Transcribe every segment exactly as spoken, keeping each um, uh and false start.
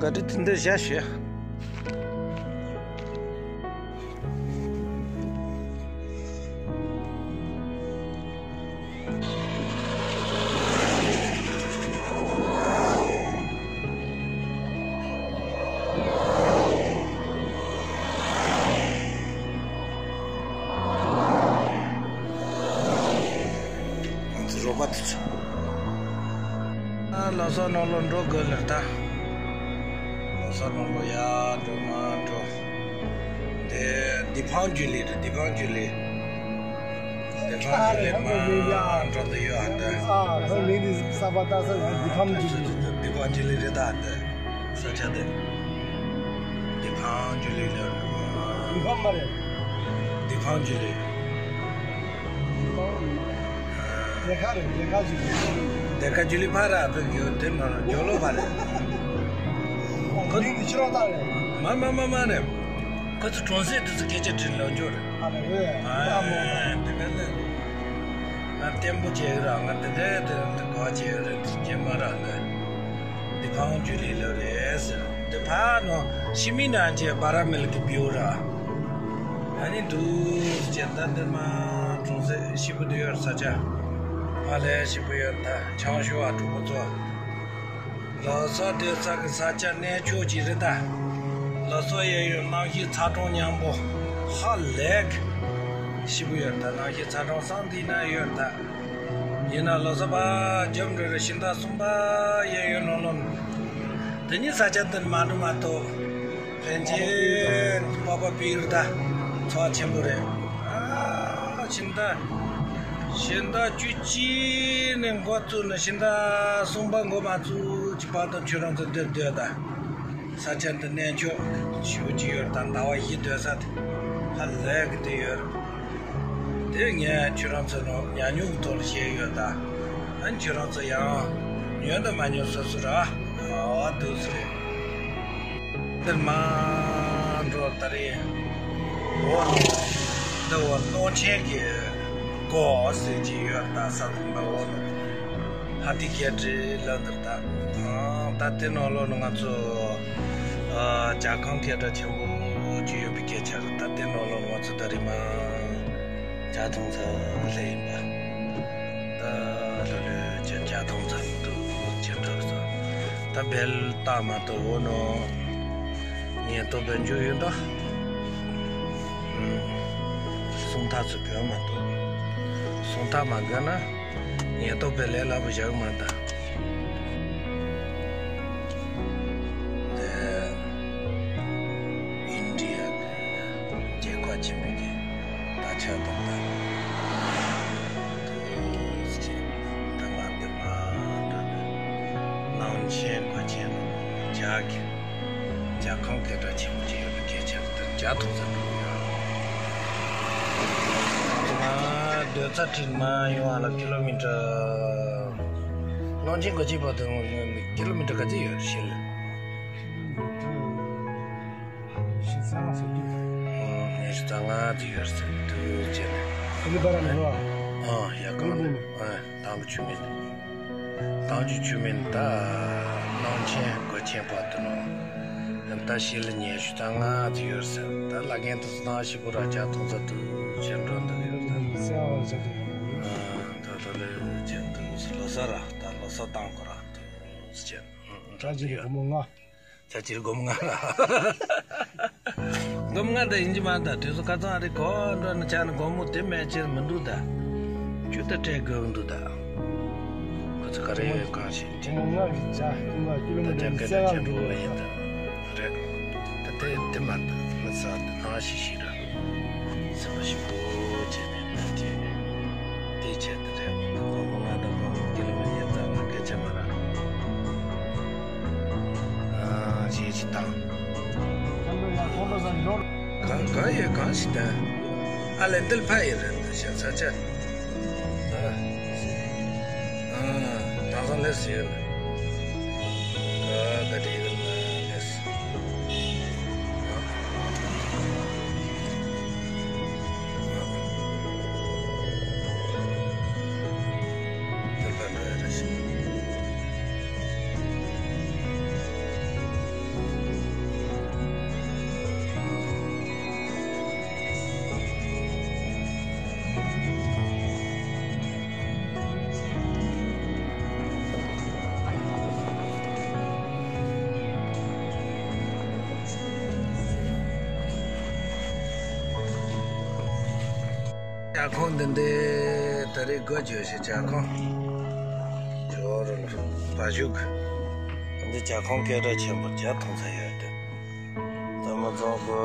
ག་དུས་དེ་འདིར་བཞག་ཞུ། ང་ཚོ་རོགས་པ་དེ་ཚོ། ཨ། ལགས་སོ། ནང་ལོགས་འགྲོ་དགོས་ལེ་ད། ལགས་སོ། ནང་ལོགས་ཡར་འགྲོ་མར་འགྲོ། དེ་དི་ཕང་ཇུ་ལི་རེད། དི་ཕང་ཇུ་ལི། དི་ཕང་ཇུ་ལི་མར་འགྲོ་འདོད་ཡོད་ཨ་ད། ཨ། ཁོའི་མིང་དེ་གསར་པ་བཏགས་ས་དི་ཕང་ཇུ་ལི། དི་ཕང་ཇུ་ལི་རེད་ད་ད། ས་ཆ་དེ། དི་ཕང་ཇུ་ལི་ལ། དི་ཕང་མ་རེད། དི་ཕང་ཇུ་ལི། དི་ཕང་མ་རེད། དེ་ཁ་རེད། དེ་ཁ་ཇུ་ལི། དེ་ཁ་ཇུ་ལི་ཕ་ར་བོད་ཀྱི་དེ་མ་ར་ཇོ་ལོ་ཕ་རེད། ཁོ་མིང་དེ་ཕྱི་རོགས་ད་རེད། མ་མ་མ་མ་རེད། ཁོ་ཚོ་གྲོང་གསེབ་དེ་ཚོ་སྐད་ཆ་དྲིས་ལོ་འཇོག་རེད། ཨ་རེད་རེད། ཨ་ཨ་མོ། དེ་ག་ནས་ང་བརྟན་པོ་བྱེད་གི་ར། ང་དེ་འདྲ་དེ་འདྲ་གོ་བྱེད་གི་རེད། དེ་རྗེས་མ་ར་འདི་འདི་ཕང་ཇུ་ལི་ལོ་རེད་ཟེར། འདི་ཕ་ནོ་ཤི་མི་ན་ཅེ་བ་ར་མིལ་གི་བིའུ་ར། ཨ་ནི་འདུག་ཅེ་ད་འདི་མ་གྲོང་གསེབ་ཞིབ་པོ་འདི་ཡོད་ས་ཆ། ཕ་ལས་ཞིབ་པོ་ཡོད་ད། ཆང་ཞུ་བ་གྲོགས་པོ་ཚོ། ལགས་སོ། དེ་ས་གི་ས་ཆ་གནས་མཆོག་ཅིག་རེད་ད། ལགས་སོ། གཡས་གཡོན་རྣམ་ཤེས་ཚ་གྲང་མཉམ་པོ་ཧ་ལས་ཞིབ་པོ་ཡོད་ད། རྣམ་ཤེས་ཚ་གྲང་སང་འདི་ན་ཡོད་ད། ཡིན་ན་ལགས་སོ་པ་རྒྱབ་འགྲོ་རེ་ཤིང་རྟ་གསུམ་པ་གཡས་གཡོན་ནང་ལོགས། དེ་ཉིད་ས་ཆ་འདིར་མ་འགྲོ་མ་གཏོགས། ཕན་ཆད་པགས་པ་པིར་ད་ཚོ་ཆེན་པོ་རེད། ཨ། ཤིང་རྟ་ཤིང་རྟ་བཅུ་གཅིག་ནས་འགོ་བཙུགས་ནས་ཤིང་རྟ་གསུམ་པ་འགོ་མ་བཙུགས་ཀྱི་བར་དུ་ཁྱོད་རང་ཚོ་འདིར་སྡོད་ད། ས་ཆ་འདི་གནས་མཆོག་ཞེ་པོ་ཅིག་ཡོད་ད། ཟླ་བ་བཞི་སྡོད་ས་དེ་ཧ་ལས་གི་འདི་ཡོད། དེ་ངས་ཁྱོད་རང་ཚོ་ལ་ཉམས་མྱོང་གི་ཐོག་ལ་བཤད་ཡོད་ད། ཨ་ནི་ཁྱོད་རང་ཚོ་ཡང་ཉོན་དང་མ་ཉོན་སོ་སོ་ར། ཨ་འདུག་སེ་རེད། འདིར་མར་འགྲོ་ད་རེད། འོ་ནི་འདི་འོ་སྟོང་ཆེན་གྱི་སྒོ་ཟེར་གྱི་ཡོད་ད། ས་དང་པོ་འོ་ནི་ཧ་ཏི་ཀེ་ཏྲི་ལ་འདིར་ད། ཨང་། ད་དེ་ནང་ལོགས་ནས་ང་ཚོ་ཨ་ཇ་ཁང་སྐད་གྲགས་ཆེན་པོ་ཅིག་ཡོད་པའི་སྐད་ཆ་རེད། ད་དེ་ནང་ལོགས་ནས་ང་ཚོ་ད་རེས་མར་ཇ་འཐུང་ས་སླེབས་ཡིན་པ། ད་ལྷོད་ལྷོད་བྱས་ཇ་འཐུང་ས་འདུག་ཅེས་འགྲོ་སོང་། ད་བལ་བཏགས་མ་གཏོགས་འོ་ནོ་ཉེན་རྟོག་བེད་འཇུག་ཡོད་ད། ཨུམ། སུམ་རྟགས་ཚོ་དགོས་མ་གཏོགས། སུམ་རྟགས་མ་དགོས་ན། ཉེན་རྟོག་པས་ལས་སླ་པོ་བཞག་མ་ད། དེ་ཨིན་ཌི་ཡ་གི་རྒྱལ་ཁབ་ཆེན་པོ་གི་ད་ཆ་དང་ད། དུས་ཚོད་ད་ང་འདིར་མ་འགྲོ་ནས་ནང་ཆེན་སྒོ་ཆེན་ནང་ཇ་གི་ཇ་ཁང་སྐད་གྲགས་ཆེན་པོ་ཅིག་ཡོད་པའི་སྐད་ཆ་དེར་ཇ་འཐུང་ས་འགྲོ་གི་ཡོད། ང་སྡོད་ས་དྲིན་མ་ཡོང་བ་ལ་ཀི་ལོ་མི་ཊར། ནང་ཆེན་སྒོ་ཆེན་བར་དུ་ཀི་ལོ་མི་ཊར་ག་ཚོད་ཡོད་ཤེས་ལ། ཉི་ཤུ་རྩ་ལྔ་ཙམ་ཡོད་ཟེར་འདུག་ཅེས་ནས། ཨ་ཡ་གང་ཨ་དང་པོ་ཆུ་མིན། ཏང་ཅུ་ཆུ་མིན་ད་ནང་ཆེན་སྒོ་ཆེན་བར་དུ་ནོ། ད་ཤི་ལ་ཉེ་ཤུ་ད་ང་ཚོ་ཡོད་ཟེར། ད་ལ་རྒན་དུ་སྣང་ཞིག་པོ་ར་ཇ་འཐུང་ས་དུ་ཆེན་འགྲོ་འདུག་ཡོད་ཟེར། ཨ་ད་ད་ལེ་ཆེན་དུ་ལོ་ས་ར་ད་ལོ་ས་བཏང་གོ་ར་དུ་ཆེན། ད་ཅི་ཡོད་སྒོར་མོ་ལྔ། ད་ཅིར་སྒོར་མོ་ལྔ་ར། སྒོར་མོ་ལྔ་ད་ཡིན་གྱི་མ་ད། དུས་སུ་ཁ་ཚང་རེ་གོ་འགྲོ་ནི་ཆ་ནི་སྒོར་མོ་དེ་མེད་ཅེས་མི་འདུག་ད། ཅུ་ད་སྤྲད་དགོས་འདུག་ད། ཁོ་ཚོ་ག་རེ་གང་ཞིག་ཅི། སྒོར་མོ་ལྔ་གི་ཇ་ལྔ་ཀི་ལོ་མི་ཊར་ད་ཇ་སྐད་གྲགས་ཆེན་པོ་ཡིན་ད། རེད། ད་དེ་དེ་མ་ད་མི་ས་ད་ནང་ཞིག་ཞིག་ར། སེམས་པ་ཞིག་པོ་བྱས་ནས་ད་དེ་དེ་བྱས་ད། སྒོར་མོ་ལྔ་དང་སྒོར་མོ་ཀི་ལོ་མི་ཊར་ཙམ་ལ་སྐད་ཆ་མ་རག་ཨ་ཅེ་ཅི་དང་། གང་གང་ཡོད་གང་ཞིག་དང་། ཨ་ལེ་འདིར་ཕ་ཡི་རེད་འདི་ཤ་ཚ་ཆ། ཨ་དང་སང་ལེ་སི་ཡོད་ལེ། ག་ག་དེ་ཡོད་ལེ་སི། ཇ་ཁང་འདི་འདི་ད་རེས་སྒོ་བརྗོད་ཤིག་ཇ་ཁང་། ཇོ་རུ་བ་ཞུག་འདི་ཇ་ཁང་སྐད་གྲགས་ཆེན་པོ་ཇ་འཐུང་ས་ཡོད་དེ། ད་མ་ཚང་སྒོ་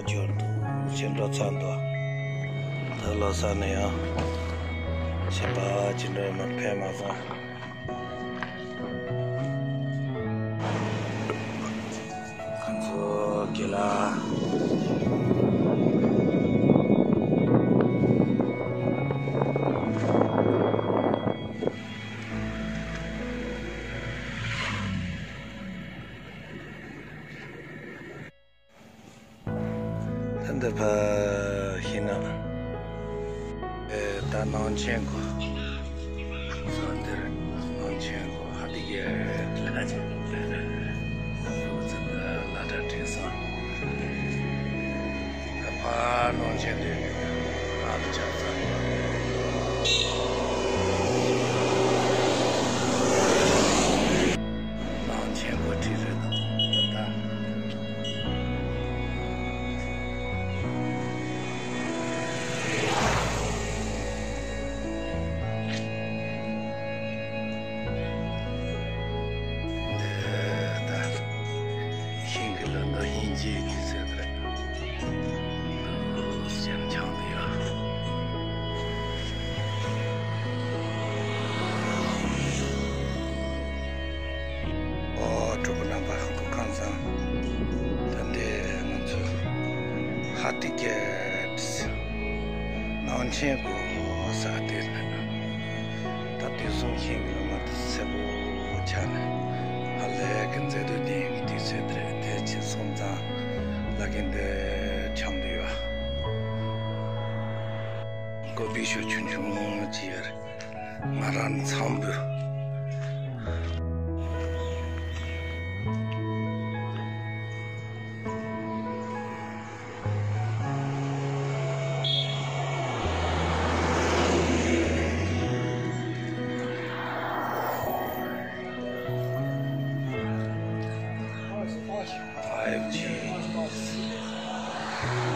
བརྗོད་འདུག་ཕྱི་འགྲོ་ཚར་འདུག་ད་ལོ་གསར་ནས་ཡང་ཞེས་པ་ཅི་འདྲ་མར་ཕན་མ་སོང་། ཁོང་ཚོ་དགེ་ལགས། ད་འདི་ཕ་ཤི་ན། ཨེ་ད་ནང་ཆེན་གོ། ས་འདིར་ནང་ཆེན་གོ་ཧ་ཏི་གེ་ལ་ཆེན། ཨོ་ཙི་ད་ལ་ད་བྲིས་སོང་། ད་ཕ་ནང་ཆེན་འདི་ཨ་ལ་ཆ་ཚ། ནང་ཆེན་གོ་བྲིས་རེད་ད། ཤིང་གི་ལོ་ནོ་ཡིན་གྱི་གི་ཟེར་རེད། ཞེན་ཆང་དུ་ཡོད། ཨོ་གྲོགས་པོ་རྣམ་པ་སྐུ་ཁམས་བཟང་། ད་ལྟའི་ང་ཚོ་ཧ་ཏི་ཀེ་ནང་ཆེན་གོ་ས་དེ་ནས་ད་དུས་གསུམ་ཤིང་གི་ལོ་མ་དེ་སེར་པོ་ཆགས་ནས་ཧ་ལས་ཀྱི་མཛེས་སྡུག་ལྡན་གྱི་དུས་ཚོད་དེ་རེད། དེ་ཕྱིན་སོང་ཙང་ལ་གིན་དེ་འཆམ་དུ་ཡོད། ཀོ་པི་ཤོ་ཆུང་ཆུང་ཅིག་ཡོད་རེད། ང་རང་ཚང་བུ། ཕའི་ཇི་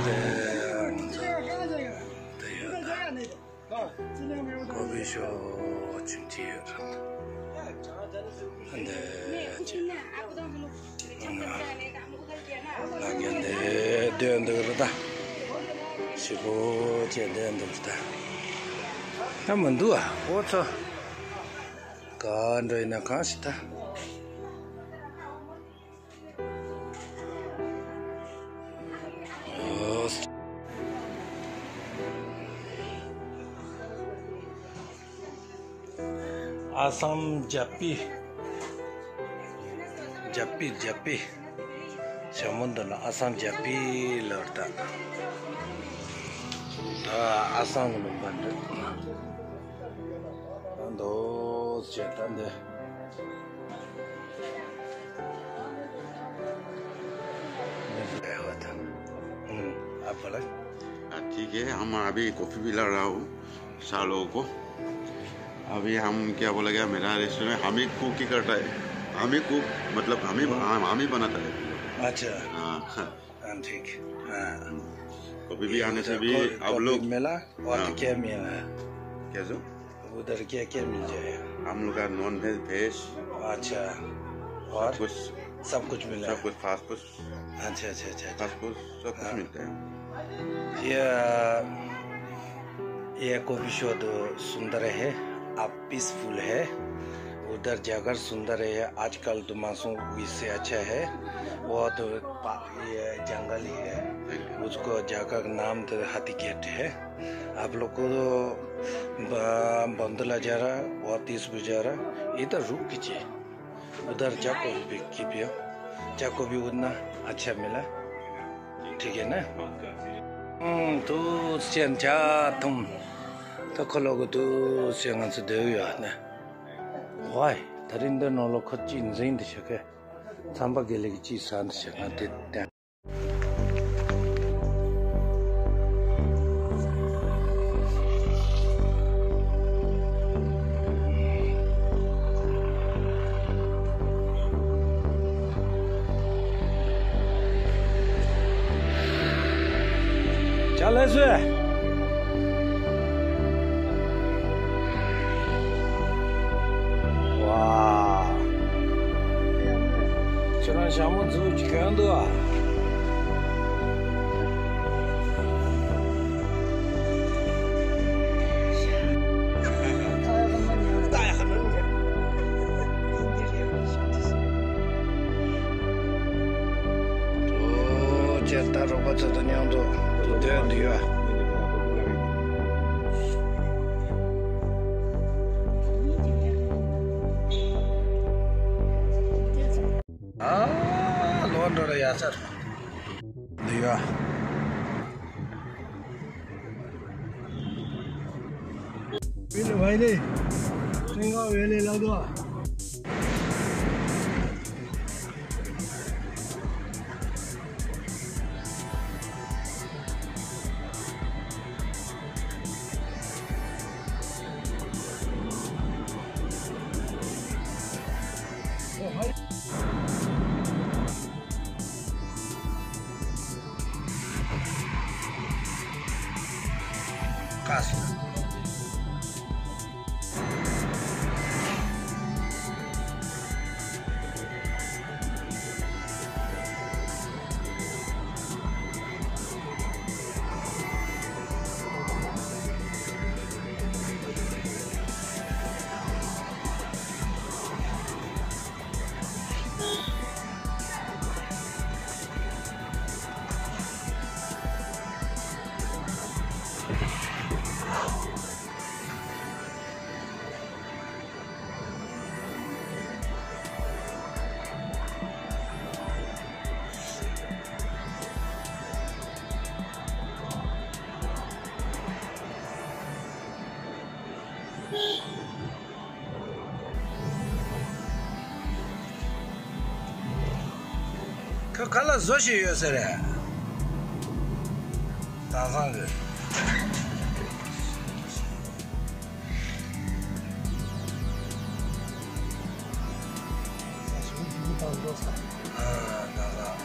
འདི་འདི་ཡོད་ད། ཀོ་པི་ཤོ་ཆུང་ཆུང་ཡོད་རེད། འདི་ཆེ། ང་རྒན་འདི་སྡོད་འདུག་རེད་ད། ཞེ་པོ་ཅིག་སྡོད་འདུག་རེད་ད། ད་མི་འདུག་ཨ། ཨོ་ཚོ། ག་འགྲོ་ཡིན་ན་གང་ཞིག་ད། ཨ་སམ་རྒྱ་པི། རྒྱ་པི་རྒྱ་པི། ཞྭ་མོ་འདི་ལ་ཨ་སམ་རྒྱ་པི་ལབ་ད། ད་ཨ་སམ་གི་ལུང་པ་འདི། ད་འདོགས་བྱས་ད་འདི། ཨ་བ་ལ། ཨ་ཐིག་གེ་ཨ་མ་ཨ་བི་ཀོ་ཕི་བི་ལ་ར་ཧུ། सा लोगों को। अभी हम क्या बोला गया, मेरा रेस्टोरेंट हम ही कुक ही करता है, हम ही कुक, मतलब हम ही, हम, हम ही बनाता है। अच्छा। हाँ। हाँ, ठीक। हाँ। कभी भी आने से भी आप लोग। मिला? और हाँ। क्या मिला? क्या जो? उधर क्या क्या मिल जाएगा? हम लोग का नॉन वेज, वेज। अच्छा। और? सब कुछ। सब कुछ मिला? सब कुछ, फास्ट फूड। अच्छा, अच्छा, अच्छा, अच्छा। फास्ट फूड, सब कुछ हाँ। मिलता है। ये, ये कॉफी शॉप तो सुंदर है, आप पीसफुल है, उधर जगह सुंदर है, आजकल तो मानसून इससे अच्छा है, वो तो पा-, ये जंगल ही है, उसको जगह का नाम तो हाथी गेट है। आप लोग को तो ब-, बंदला जा रहा, वो तीस भी जा रहा, इधर रुक कीजिए। उधर चाको भी पिक की पियो। चाको भी उतना अच्छा मिला। ठीक है ना? हम्म, तो से अच्छा तुम तो खलो को तो से ngam se de ya na. Why? Tarin de no lo kho chin zin de shake. Tamba gele ki chi san de shake na te te. ཅ་ལག་བཟོས། ཁྱོད་རང་ཞྭ་མོ་འཛུགས་ཀྱི་གྱོན་འདུག་ཨ། ད་ཡ་ཧ་ནོ་ནི། ཨོ། ཁྱེད་ད་རོགས་པ་ཚོ་དང་མཉམ་དུ་སྡོད་འདི་ཡོད། ཨ། ལོ་འགྲོ་ལ་ཡ་ཚར། འདི་ཡོད། ཕིན་ཝའི་ལེ། ཀྲེང་ཀ་ཝེ་ལེ་ལ་དོ། ཁྱོད་ག་ལ་བཟོ་བཞིན་ཡོད་ཟེར་རེད། དེང་སང་གི། ཨ། དེང་སང་།